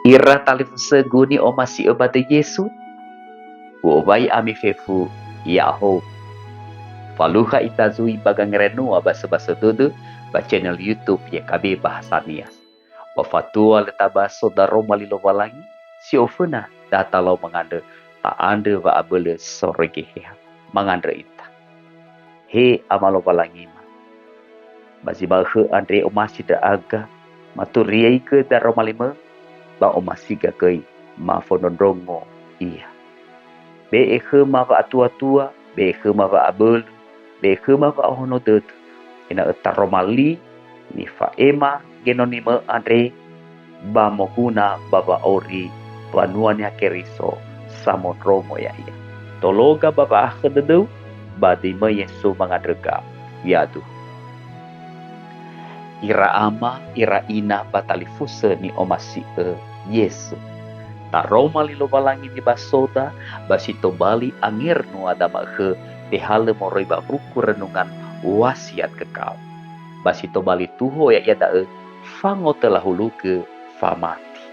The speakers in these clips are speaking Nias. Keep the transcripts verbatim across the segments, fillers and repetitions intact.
Ira talifusögu ni'omasi'ö ba döi Yesu, u'owai ami fefu, ya'ahowu. Falukha ita zui ba gangerenua basöbasö dödö ba channel YouTube Y K B Bahasa Nias. Ba fatua lö tabaso daroma li Lowalangi, si oföna data lau mangandrö, ta'andrö wa'abölö soroi Geheha. Mangandrö ita. He Ama Lowalangima, ba zi ma'ökhö andre omasi ndra'aga, maturiaigö daroma limö, ba omasiga göi mafondrondrongo ia. Be'e khöma wa'atuatua, be'e khöma wa'abölö, be'e khöma wa'ahono dödö, ena'ö taroma li nifa'ema genonimö andre, ba moguna ba wa'auri mbanua Niha Keriso samondrongo ya'ia. Tologa ba wa'ahakhö dödöu, ba döimö Yesu mangandröga. Yaduhu. Ira ama, ira ina ba talifusö ni'omasi'ö Yesu. Taroma li Lowalangi nibasoda, ba si tobali angernu ada ma'ökhö tehalö moroi ba wuku renungan wasiat kekal. Ba si tobali tuho ya'ia da'ö fangotölahulugö famati.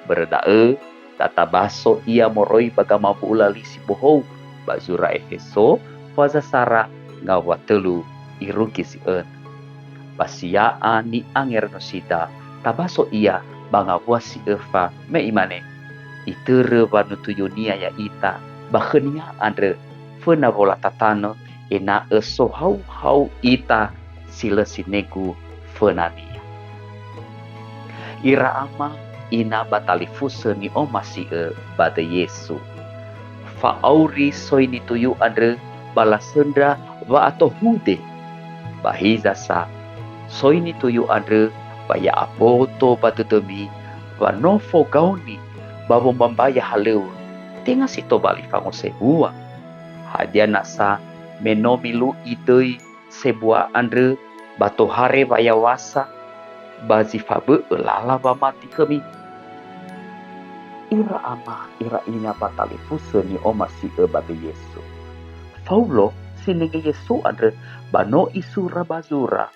Börö da'ö, tatabaso ia moroi ba gamawu'u lali si bohou ba zura Efeso, faza sara ngawua tölu irugi si önö. Ba si ya'a ni'angerönosida, tabaso ia ba ngawua si öfa, me imane, "Itörö wanutuyunia ya'ita ba khönia andrö föna wolata tanö, ena'ö sohauhau ita si lö sinegu fönania." Ira ama, ina ba talifusö ni'omasi'ö ba döi Yesu. Fa'auri soi nituyu andrö ba lasöndra wa'atohude. Ba hiza sa, soi nituyu andrö ba ya'aboto ba dödömi wa no fogaoni ba wombambaya halöŵö, tenga si tobali fangosebua. Hadia nasa me no milu'i döi sebua andrö ba tohare wayaw̃asa, ba zi fabö'ö lala wamati khömi? Ira ama, ira ina ba talifusö ni'omasi'ö ba döi Yesu. Faulo, sinenge Yesu andrö, ba no isura ba zura.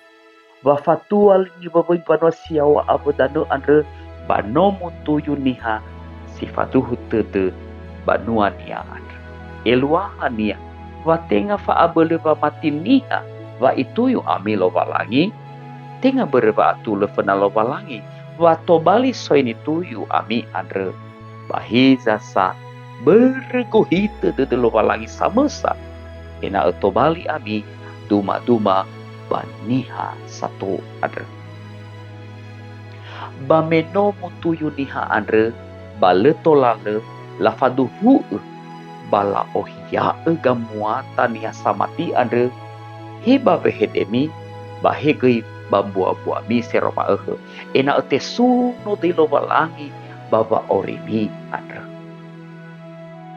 Wa fatua li niwöwöi mbanua si yaŵa awö danö andrö, ba no mutuyu niha si faduhu tödö banuania andrö. Eluahania wa tenga fa'abölö wamati niha wa ituyu ami Lowalangi? Tenga börö wa'atulö föna Lowalangi wa tobali soi nituyu ami andrö. Ba hiza sa, börö gohitö dödö Lowalangi samösa, ena'ö tobali ami duma-duma ba niha sato andrö. Ba me no mutuyu niha andrö, ba lö tola lö lafaduhu'ö, ba la'ohia'ö gamuata niha samati andrö, he ba wehedemi, ba he göi ba mbuabuami sero ma'ökhö, ena'ö tesuno döi Lowalangi ba wa'aurimi andrö.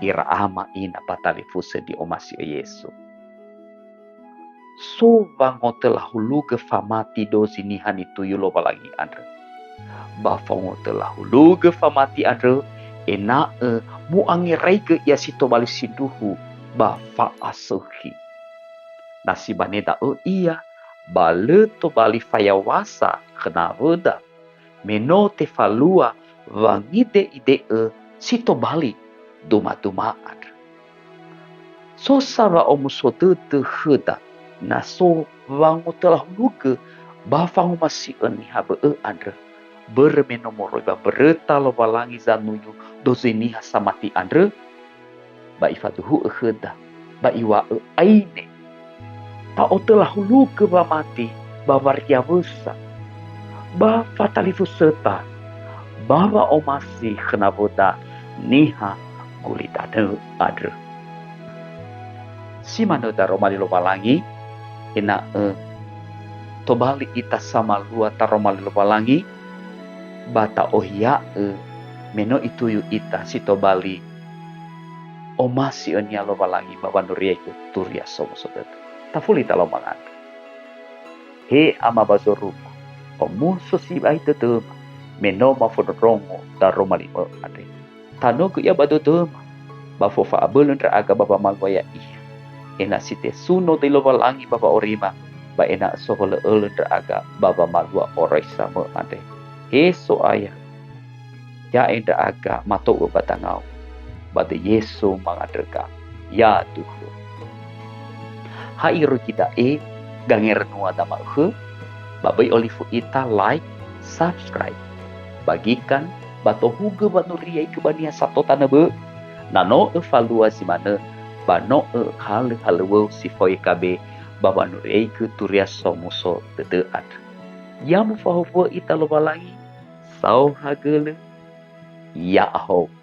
Ira ama ina ba talifusö ni'omasi'ö Yesu. So wangotölahulugö famati dozi niha nituyu Lowalangi andrö. Ba fangotölahulugö famati andrö, ena'ö mu'angeraigö ia si tobali sindruhu ba fa'asökhi. Na sibane da'ö ia, ba lö tobali fayaw̃asa khö nawöda, me no tefalua wangide'ide'ö si tobali duma-duma andrö. So sa wa'omuso dödö khöda, na so wangotölahulugö ba fangomasi'ö niha bö'ö andrö, börö me no moroi ba mböröta Lowalangi zanuyu dozi niha samati andrö, ba ifaduhu'ö khöda, ba iŵa'ö aine, ta'otölahulugö wamati ba wariawösa, ba fatalifusöta, ba wa'omasi khö nawöda niha gulidanö andrö. Si manö daroma li Lowalangi, ena'ö tobali ita samalua taroma li Lowalangi, ba ta'ohia'ö me no ituyu ita si tobali omasi'ö niha Lowalangi ba wanuriaigö Turia Somuso Dödö. Tafuli ita lau mangandrö. He Ama ba zorugo, omuso sibai dödöma, me no mafondrondrongo daroma limö andre. Tanögö ia ba dödöma, ba fofa'abölö ndra'aga ba wamalua ya'ia, ena'ö si tesuno döi Lowalangi ba wa'aurima, ba ena'ö sohölö'ölö ndra'aga ba wamalua oroisamö andre. He So'aya, Ya'e ndra'aga mato'ö ba dangau, ba döi Yesu mangandröga. Yaduhu. Ha irögi da'e, gangeranua dama'ökhö, ba böi olifu ita like, subscribe, bagikan, ba tohugö wanuriaigö ba niha sato tanö bö'ö. Na no öfalua zi manö, ba no öhalöhalöwöu si fao Y K B ba wanuriaigö Turia Somuso dödö andrö. Ya mufahowu'ö ita Lowalangi, saohagölö, ya'ahowu.